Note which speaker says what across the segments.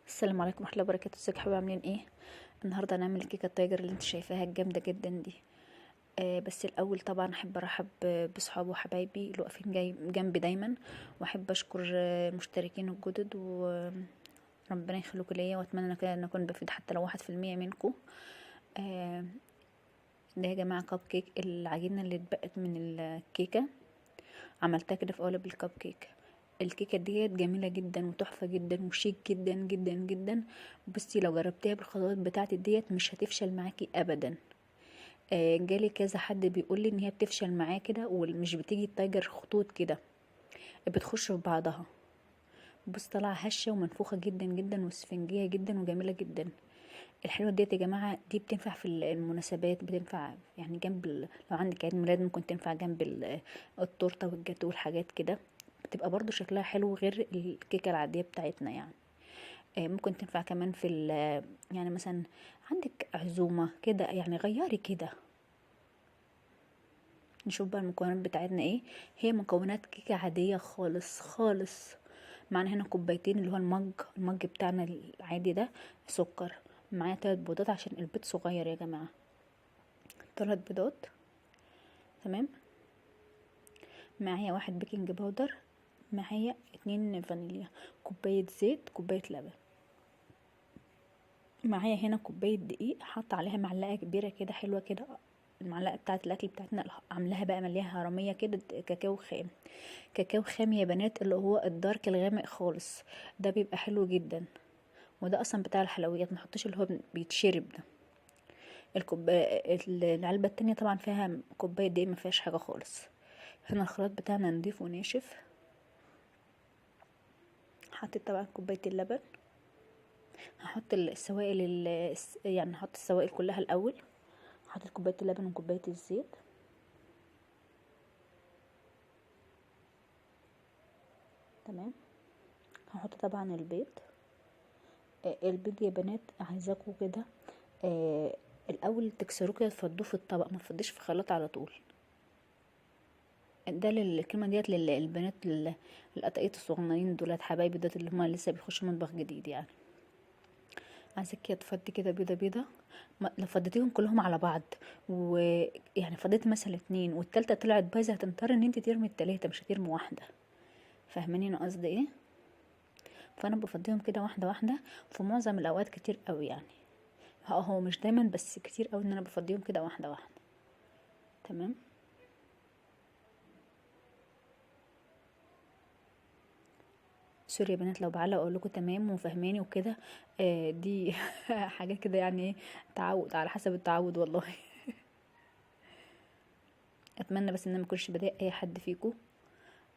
Speaker 1: السلام عليكم ورحمة الله وبركاته. ازيكم يا حبايبي، عاملين ايه؟ النهارده هنعمل الكيكه ال tiger اللي انت شايفاها الجامدة جدا دي. بس الاول طبعا احب ارحب بصحابي وحبايبي اللي واقفين جاي جنبي دايما، واحب اشكر المشتركين الجدد، وربنا يخليكم ليا، واتمنى كده ان اكون بفيد حتى لو 1% منكم. ده يا جماعة كب كيك، العجينة اللي اتبقت من الكيكه عملتها كده في قالب الكب كيك. الكيكه ديت جميلة جدا وتحفه جدا وشيك جدا جدا جدا. بصي لو جربتيها بالخطوات بتاعتي ديت مش هتفشل معاكي ابدا. جالي كذا حد بيقول لي ان هي بتفشل معاه كده ومش بتيجي ال tiger خطوط كده، بتخش في بعضها. بص طالعه هشه ومنفوخه جدا جدا واسفنجيه جدا وجميلة جدا. الحلوة ديت يا جماعة دي بتنفع في المناسبات، بتنفع يعني جنب لو عندك عيد ميلاد ممكن تنفع جنب التورتة والجاتو والحاجات كده، بتبقى برضو شكلها حلو غير الكيكه العادية بتاعتنا يعني. ممكن تنفع كمان في يعني مثلا عندك عزومة كده، يعني غيري كده. نشوف بقى المكونات بتاعتنا ايه. هي مكونات كيكة عادية خالص خالص. معانا هنا كوبايتين اللي هو المج بتاعنا العادي ده، سكر. معايا 3 بيضات عشان البيض صغير يا جماعة، 3 بيضات تمام. معايا 1 baking powder، معايا 2 فانيليا، كوباية زيت، كوباية لبن. معايا هنا كوباية دقيق حاطه عليها معلقه كبيرة كده حلوة كده، المعلقة بتاعه الاكل بتاعتنا عاملاها بقى مليها هرميه كده، كاكاو خام. كاكاو خام يا بنات اللي هو ال dark الغامق خالص ده، بيبقى حلو جدا، وده اصلا بتاع الحلويات، ما تحطيش اللي هو بيتشرب ده. العلبة التانية طبعا فيها كوباية دقيق ما فيهاش حاجة خالص. هنا الخلاط بتاعنا نضيف وناشف. حطيت طبعا كوباية اللبن. هحط السوائل يعني هحط السوائل كلها الاول. حطيت كوباية اللبن وكوبايه الزيت. تمام. هحط طبعا البيض. البيض يا بنات عايزاكم كده الاول تكسروه كده، تفضوه في الطبق، ما تفضيش في خلاط على طول. ده الكلمة ديت للبنات القطاقيط الصغننين دولت حبايبي دولت اللي هما لسه بيخشوا مطبخ جديد يعني. عايزاك كده تفضي كده بيضة بيضة. لو فضيتيهم كلهم على بعض، ويعني فضيت مثلا 2 والتالتة طلعت بايظة، هتضطر ان انت ترمي التلاتة، مش هترمي واحدة. فاهماني انا قصدي ايه؟ فانا بفضيهم كده واحدة واحدة في معظم الاوقات، كتير قوي يعني، هو مش دايما بس كتير قوي ان انا بفضيهم كده واحدة واحدة. تمام. sorry يا بنات لو بعلق اقول لكم تمام وفهماني وكده، دي حاجة كده يعني تعود، على حسب التعود والله. اتمنى بس ان انا ما اكونش بضايق اي حد فيكم،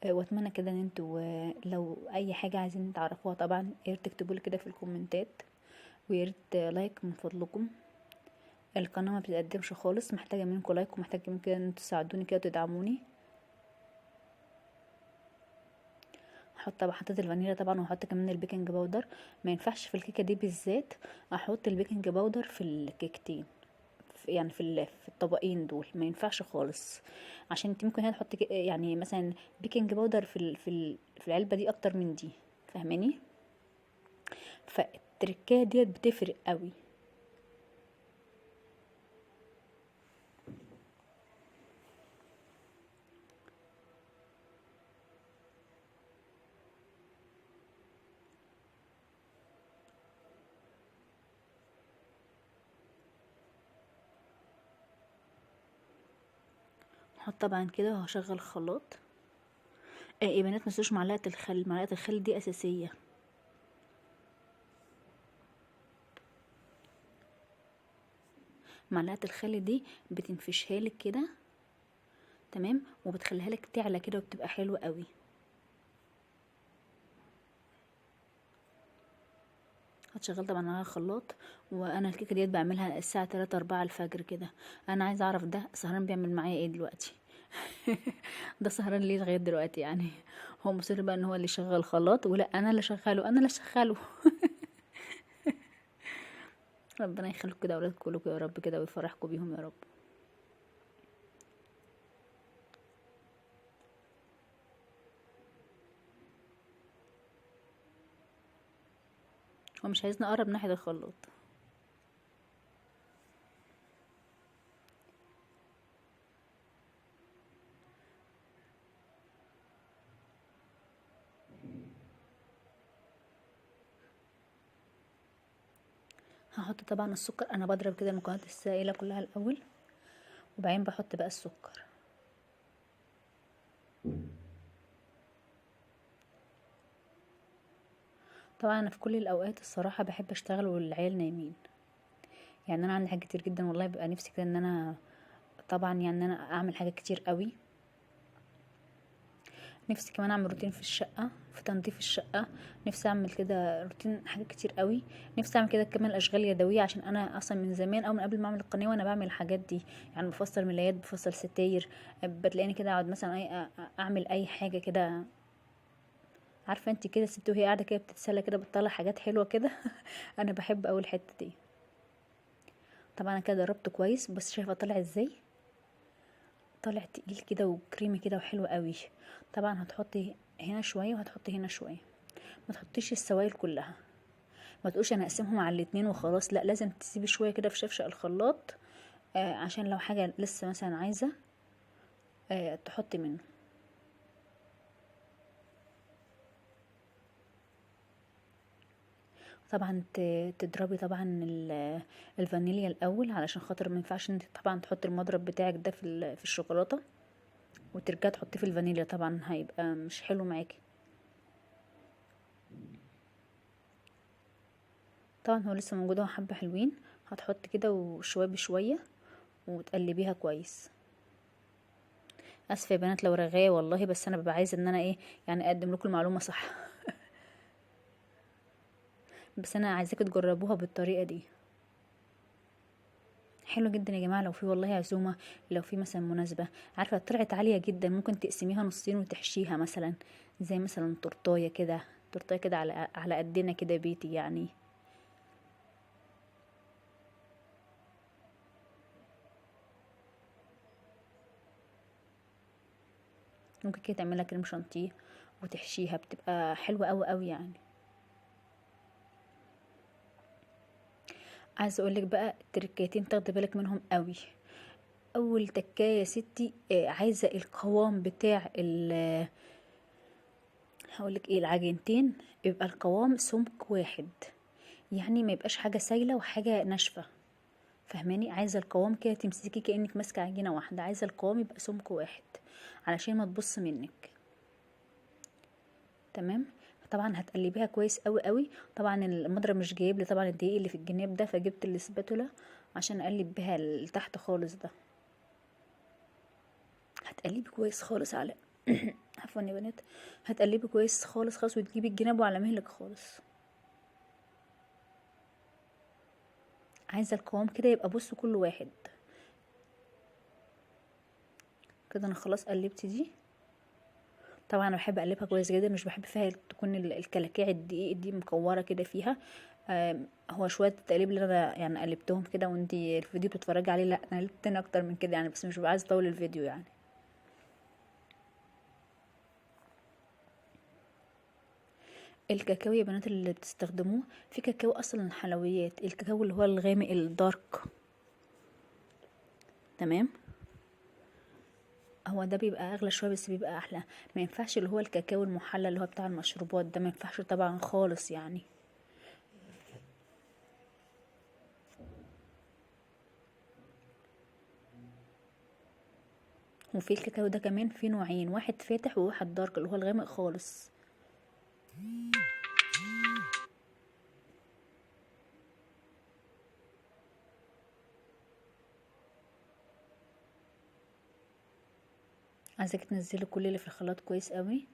Speaker 1: واتمنى كده ان انتوا لو اي حاجة عايزين تعرفوها طبعا يا ريت تكتبوا لي كده في الكومنتات، ويا ريت like من فضلكم. القناة ما بتقدمش خالص، محتاجه منكم like، ومحتاجة منكم كده ان انتوا تساعدوني كده وتدعموني. هحط طبعا، حطيت الفانيليا طبعا، وهحط كمان ال baking powder. ما ينفعش في الكيكه دي بالذات احط ال baking powder في الكيكتين، يعني في الطبقين دول ما ينفعش خالص، عشان انت ممكن هنا تحطي يعني مثلا baking powder في العلبة دي اكتر من دي، فاهماني؟ فالتركيه ديت بتفرق قوي. هحط طبعا كده وهشغل الخلاط. يا بنات ما تنسوش معلقه الخل، معلقه الخل دي اساسية. معلقه الخل دي بتنفشها لك كده تمام، وبتخليها لك تعلى كده وبتبقى حلوة قوي. هتشغل طبعا على الخلاط. وانا الكيكه ديت بعملها الساعة 3 4 الفجر كده. انا عايزه اعرف ده سهران بيعمل معايا ايه دلوقتي. ده سهران ليه لغاية دلوقتي يعني؟ هو مصر بقى ان هو اللي شغال خلاط، ولا انا اللي شغالة؟ انا اللي شغالة. ربنا يخليكم كده اولادكم كلكم يا رب كده، ويفرحكم بيهم يا رب. هو مش عايزني اقرب ناحية الخلاط. هحط طبعا السكر، انا بضرب كده المكونات السائلة كلها الاول، وبعدين بحط بقى السكر. طبعا انا في كل الاوقات الصراحة بحب اشتغل والعيال نايمين، يعني انا عندي حاجات كتير جدا والله، بيبقى نفسي كده ان انا طبعا يعني انا اعمل حاجات كتير قوي. نفسي كمان اعمل روتين في الشقة، في تنظيف الشقة، نفسي اعمل كده روتين حاجات كتير قوي. نفسي اعمل كده كمان اشغال يدوية، عشان انا اصلا من زمان او من قبل ما اعمل القناة وانا بعمل الحاجات دي، يعني بفصل ملايات، بفصل ستاير، بتلاقيني كده اقعد مثلا اعمل اي حاجة كده، عارفه انت كده الست وهي قاعدة كده بتتسلى كده بتطلع حاجات حلوة كده. انا بحب اول الحتة دي. طبعا انا كده ضربته كويس، بس شايفه طلع ازاي، طالع تقيل كده وكريمي كده وحلو قوي. طبعا هتحطي هنا شوية وهتحطي هنا شوية، ما تحطيش السوائل كلها، ما تقولش انا اقسمهم على الاتنين وخلاص، لا لازم تسيبي شوية كده في شفشق الخلاط، عشان لو حاجة لسه مثلا عايزه تحطي منه. طبعا تضربي طبعا الفانيليا الاول، علشان خاطر ما ينفعش انت طبعا تحطي المضرب بتاعك ده في الشوكولاتة وترجعي تحطيه في الفانيليا، طبعا هيبقى مش حلو معاكي. طبعا هو لسه موجود اهو، حبه حلوين. هتحط كده وشوية بشوية وتقلبيها كويس. اسفه يا بنات لو رغايه والله، بس انا ببقى عايزه ان انا ايه يعني اقدم لكم المعلومة صح. بس انا عايزاكم تجربوها بالطريقة دي، حلو جدا يا جماعة. لو في والله عزومة، لو في مثلا مناسبة، عارفه طلعت عالية جدا، ممكن تقسميها نصين وتحشيها مثلا، زي مثلا تورتايه كده، تورتايه كده على قدنا كده بيتي يعني. ممكن كده تعملها كريم شانتيه وتحشيها، بتبقى حلوة قوي قوي يعني. عايزه اقول لك بقى تركيتين تاخدي بالك منهم قوي. اول تكايه يا ستي، عايزه القوام بتاع هقول لك ايه، العجينتين يبقى القوام سمك واحد، يعني ما يبقاش حاجة سايله وحاجه ناشفة، فاهماني؟ عايزه القوام كده تمسكي كانك ماسكه عجينه واحدة، عايزه القوام يبقى سمك واحد علشان ما تبص منك. تمام. طبعا هتقلبيها كويس قوي قوي. طبعا المضرب مش جايب لي طبعا الدقيق اللي في الجناب ده، فجبت الاسباتولا عشان اقلب بيها لتحت خالص ده. هتقلبي كويس خالص على عفوا يا بنات، هتقلبي كويس خالص خالص، وتجيبي الجناب وعلى مهلك خالص. عايزه القوام كده يبقى بصوا كل واحد كده. انا خلاص قلبت دي. طبعا انا بحب اقلبها كويس جدا، مش بحب فيها تكون الكلاكيع الدقيق دي مكوره كده فيها. هو شوية التقليب اللي انا يعني قلبتهم كده وانتي الفيديو بتتفرجي عليه، لا انا قلبت تاني اكتر من كده يعني، بس مش ببقى عايزه اطول الفيديو يعني. الكاكاو يا بنات اللي بتستخدموه، في كاكاو اصلا الحلويات، الكاكاو اللي هو الغامق الدارك، تمام، هو ده بيبقى اغلى شوية بس بيبقى احلى. ما ينفعش اللي هو الكاكاو المحلى اللي هو بتاع المشروبات ده، ما ينفعش طبعا خالص يعني. وفي الكاكاو ده كمان في نوعين، واحد فاتح وواحد دارك اللي هو الغامق خالص. عايزاك تنزلي كل اللي في الخلاط كويس قوي،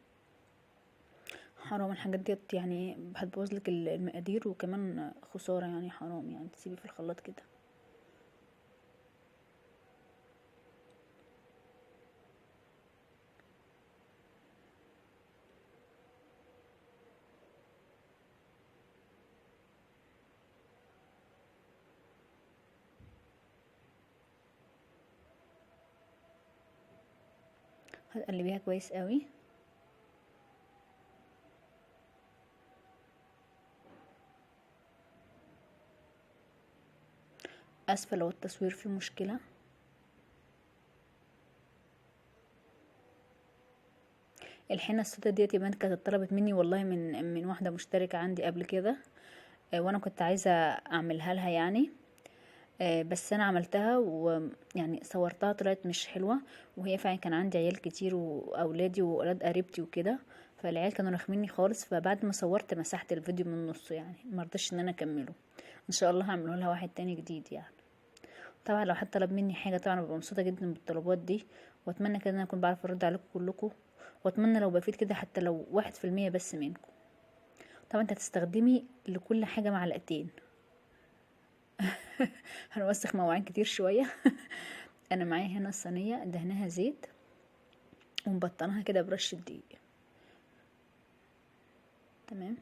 Speaker 1: حرام الحاجات ديت يعني هتبوظ لك المقادير، وكمان خسارة يعني، حرام يعني تسيبي في الخلاط كده. هتقلبيها كويس قوي. اسفه لو التصوير فيه مشكلة. الحنة السودا ديت يا بنات كانت اتطلبت مني والله من واحدة مشتركة عندي قبل كده، وانا كنت عايزه اعملها لها يعني، بس انا عملتها ويعني صورتها طلعت مش حلوة، وهي فعلا كان عندي عيال كتير واولادي واولاد قريبتي وكده، فالعيال كانوا رخميني خالص، فبعد ما صورت مسحت الفيديو من نصه يعني، ما رضيتش ان انا اكمله. ان شاء الله هعمله لها واحد تاني جديد يعني. طبعا لو حد طلب مني حاجة طبعا ببقى مبسوطة جدا بالطلبات دي، واتمنى كده ان انا اكون بعرف ارد عليكم كلكم، واتمنى لو بفيد كده حتى لو 1% بس منكم. طبعا انت هتستخدمي لكل حاجة معلقتين. هنوسخ مواعين كتير شوية. انا معايا هنا الصينية دهناها زيت ومبطناها كده برشه دقيق. تمام.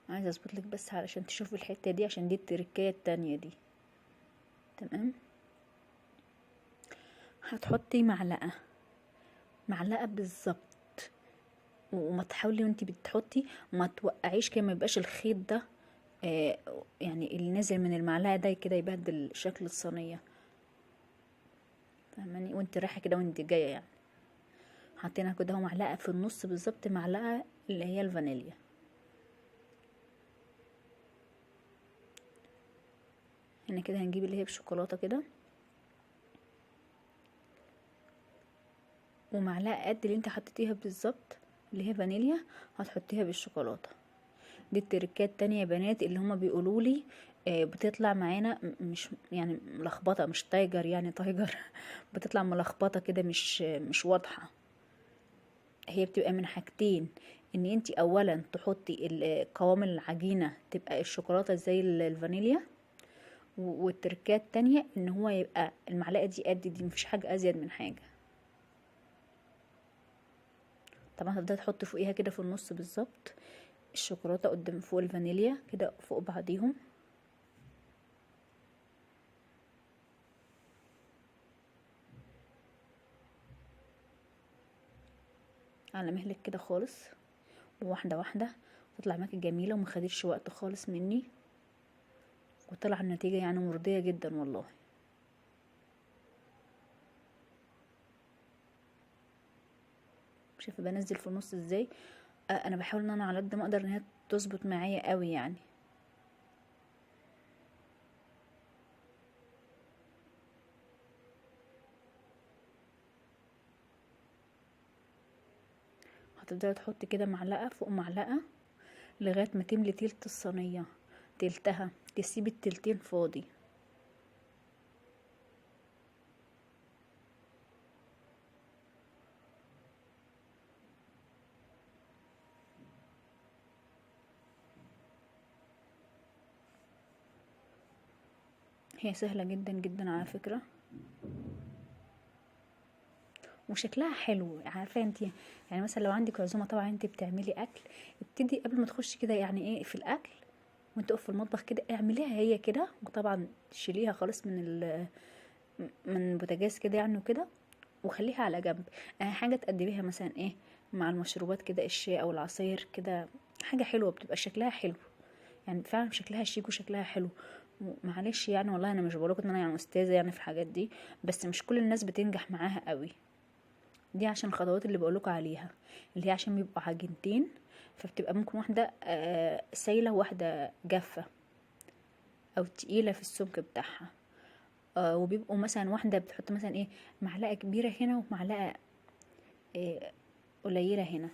Speaker 1: عايزه اظبط لك بس علشان تشوفوا الحتة دي، عشان دي التركية التانية دي. تمام. هتحطي معلقه، معلقه بالظبط، وما تحاولي وانتي بتحطي ما توقعيش كده، ما يبقاش الخيط ده يعني اللي نازل من المعلقة ده كده يبهدل شكل الصينية، فاهماني؟ وانت رايحة كده وانت جاية يعني. حطينا كده اهو معلقه في النص بالظبط، معلقه اللي هي الفانيليا. هنا كده هنجيب اللي هي بالشوكولاته كده، ومعلقة قد اللي انت حطيتيها بالظبط اللي هي فانيليا هتحطيها بالشوكولاته. دي التركات التانية يا بنات اللي هما بيقولوا لي بتطلع معانا مش يعني ملخبطة، مش tiger يعني tiger. بتطلع ملخبطة كده، مش واضحة. هي بتبقى من حاجتين، ان انت اولا تحطي قوام العجينة تبقى الشوكولاتة زي الفانيليا، والتركات التانية ان هو يبقى المعلقة دي قد دي، مفيش حاجة ازيد من حاجة. طبعا هتفضلي تحطي فوقيها كده في النص بالظبط الشوكولاتة قدام فوق الفانيليا كده فوق بعضيهم. على مهلك كده خالص، وواحدة واحدة تطلع معاكي جميلة وما خدتش وقت خالص مني، وطلع النتيجة يعني مرضية جدا والله. شايفه بنزل في النص ازاي؟ انا بحاول ان انا على قد ما اقدر ان هي تظبط معايا قوي يعني. هتفضلي تحطي كده معلقه فوق معلقه لغاية ما تملي تلت الصينية، تلتها تسيبي التلتين فاضي. هي سهلة جدا جدا على فكرة، وشكلها حلو. عارفة انت يعني مثلا لو عندك عزومة طبعا انت بتعملي اكل، ابتدي قبل ما تخشي كده يعني ايه في الاكل وانت واقفة في المطبخ كده اعمليها هي كده، وطبعا شيليها خالص من البوتاجاز كده يعني وكده، وخليها على جنب. حاجة تقدميها مثلا ايه مع المشروبات كده، الشاي او العصير كده، حاجة حلوة بتبقى شكلها حلو يعني، فعلا شكلها شيك وشكلها حلو. معلش يعني والله انا مش بقولكم ان انا يعني استاذه يعني في الحاجات دي، بس مش كل الناس بتنجح معاها قوي دي، عشان الخطوات اللي بقولكم عليها اللي هي عشان بيبقوا عجينتين، فبتبقى ممكن واحدة سايله وواحدة جافة او تقيلة في السمك بتاعها، وبيبقوا مثلا واحدة بتحط مثلا ايه معلقه كبيرة هنا ومعلقة قليله هنا.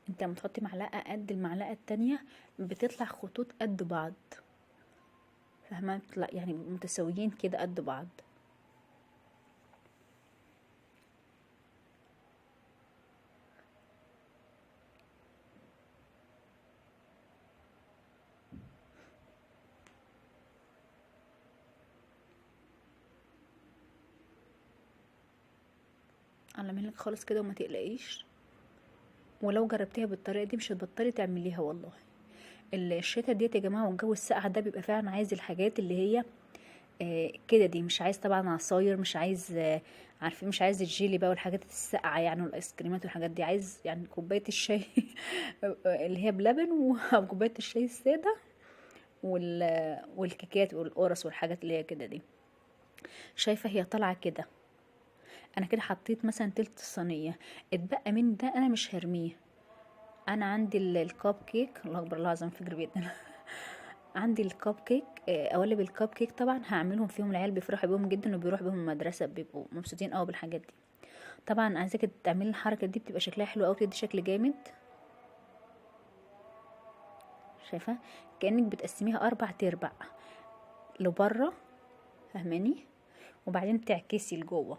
Speaker 1: انت لما تحطي معلقه قد المعلقة التانية بتطلع خطوط قد بعض، فاهمه؟ بتطلع يعني متساويين كده قد بعض. على مهلك خالص كده وما تقلقيش، ولو جربتيها بالطريقة دي مش هتبطلي تعمليها والله. الشتا ديت يا جماعة والجو الساقع ده بيبقى فعلا عايز الحاجات اللي هي كده دي. مش عايز طبعا عصاير، مش عايز عارفين، مش عايز الجيلي بقى والحاجات الساقعه يعني والايس كريمات والحاجات دي. عايز يعني كوباية الشاي اللي هي بلبن او كوبايه الشاي السادة والكيكات والقرص والحاجات اللي هي كده دي. شايفه هي طالعه كده. انا كده حطيت مثلا تلت الصينية، اتبقى من ده انا مش هرميه. انا عندي الكب كيك، الله اكبر الله العظيم فجر بيدنا. عندي الكب كيك، قوالب الكب كيك طبعا هعملهم فيهم، العيال بيفرحوا بيهم جدا وبيروحوا بيهم المدرسة، بيبقوا مبسوطين قوي بالحاجات دي. طبعا عايزاك تعملي الحركة دي، بتبقى شكلها حلو قوي، بتدي شكل جامد. شايفه كانك بتقسميها 4 ارباع لبره، فاهماني؟ وبعدين تعكسي لجوه،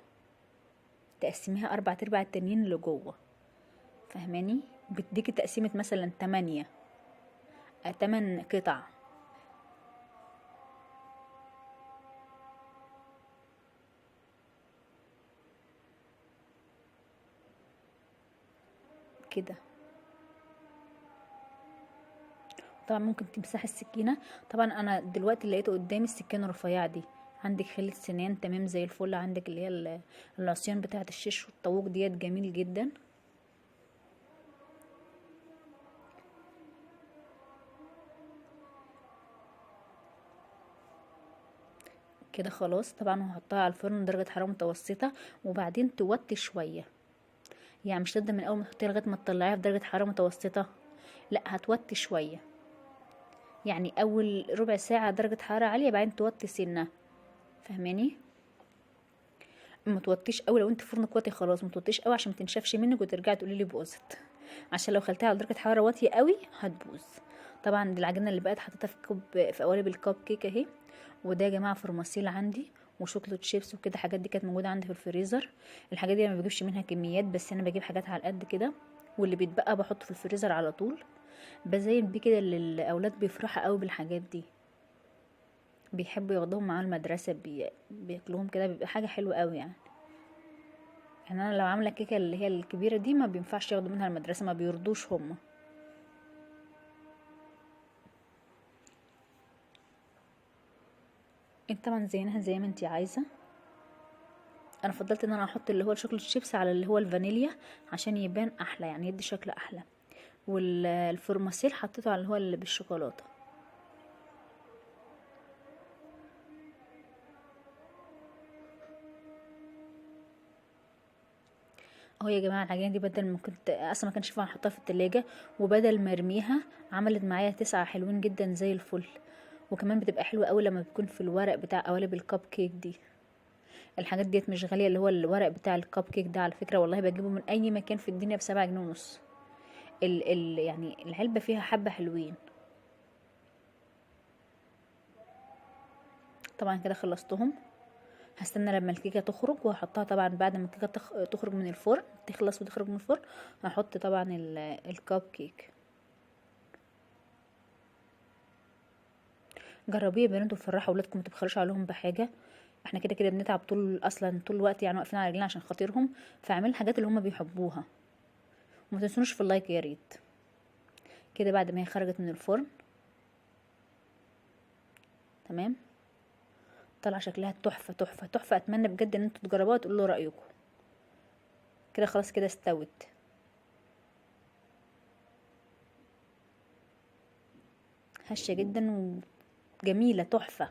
Speaker 1: تقسميها 4 ارباع التانيين لجوه، فاهماني؟ بتديكي تقسيمه مثلا 8 قطع. كده. طبعا ممكن تمسحي السكينة. طبعا انا دلوقتي لقيته قدامي السكينة الرفيعة دي، عندك خلة سنان تمام زي الفل، عندك اللي هي العصيان بتاعه الشيش والطاووق ديت جميل جدا. كده خلاص. طبعا هحطها على الفرن درجة حرارة متوسطة، وبعدين توطي شوية، يعني مش تبدأ من اول ما تحطيها لغاية ما تطلعيها في درجة حرارة متوسطة، لا هتوطي شوية، يعني اول ربع ساعة درجة حرارة عالية، بعدين توطي سنة، فاهماني؟ ما توطيش قوي، لو انت فرنك واطي خلاص ما توطيش قوي عشان ما تنشفش منك وترجعي تقولي لي باظت، عشان لو خلتها على درجة حرارة واطية قوي هتبوظ. طبعا دي العجينة اللي بقت حطيتها في قوالب الكب كيك اهي. وده يا جماعة فرماسيل عندي و chocolate chips وكده، الحاجات دي كانت موجودة عندي في الفريزر. الحاجات دي انا ما بجيبش منها كميات، بس انا بجيب حاجات على قد كده، واللي بيتبقى بحطه في الفريزر على طول. بزين بيه كده للاولاد، بيفرحوا قوي بالحاجات دي، بيحبوا ياخدوهم معاهم المدرسة، بياكلوهم كده، بيبقى حاجة حلوة قوي يعني. انا لو عامله كيكة اللي هي الكبيرة دي ما بينفعش ياخدوا منها المدرسة، ما بيرضوش هم. انت طبعا زينها زي ما انت عايزه. انا فضلت ان انا احط اللي هو ال chocolate chips على اللي هو الفانيليا عشان يبان احلى، يعني يدي شكل احلى. والفرماسيل حطيته على اللي هو اللي بالشوكولاته. اهو يا جماعة العجينة دي بدل ما كنت اصلا ما كانش ينفع احطها في التلاجة، وبدل ما ارميها عملت معايا 9 حلوين جدا زي الفل. وكمان بتبقى حلوة قوي لما بتكون في الورق بتاع قوالب الكب كيك دي. الحاجات ديت مش غالية، اللي هو الورق بتاع الكب كيك ده على فكرة والله بجيبه من اي مكان في الدنيا بسبعة جنيه ونص. يعني العلبة فيها حبه حلوين. طبعا كده خلصتهم، هستنى لما الكيكه تخرج وهحطها. طبعا بعد ما الكيكه تخرج من الفرن، تخلص وتخرج من الفرن، هحط طبعا الكب كيك. جربيه يا بنات وفرحوا اولادكم، ما تبخلوش عليهم بحاجة. احنا كده كده بنتعب اصلا طول الوقت، يعني واقفين على رجلنا عشان خاطرهم، فاعملوا الحاجات اللي هم بيحبوها. وما تنسونوش في اللايك يا ريت. كده بعد ما هي خرجت من الفرن تمام، طلع شكلها تحفة تحفة تحفة. اتمنى بجد ان انتوا تجربوها وتقولوا رايكم. كده خلاص كده استوت. هشه جدا وجميلة تحفة.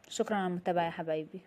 Speaker 1: شكرا على المتابعة يا حبايبي.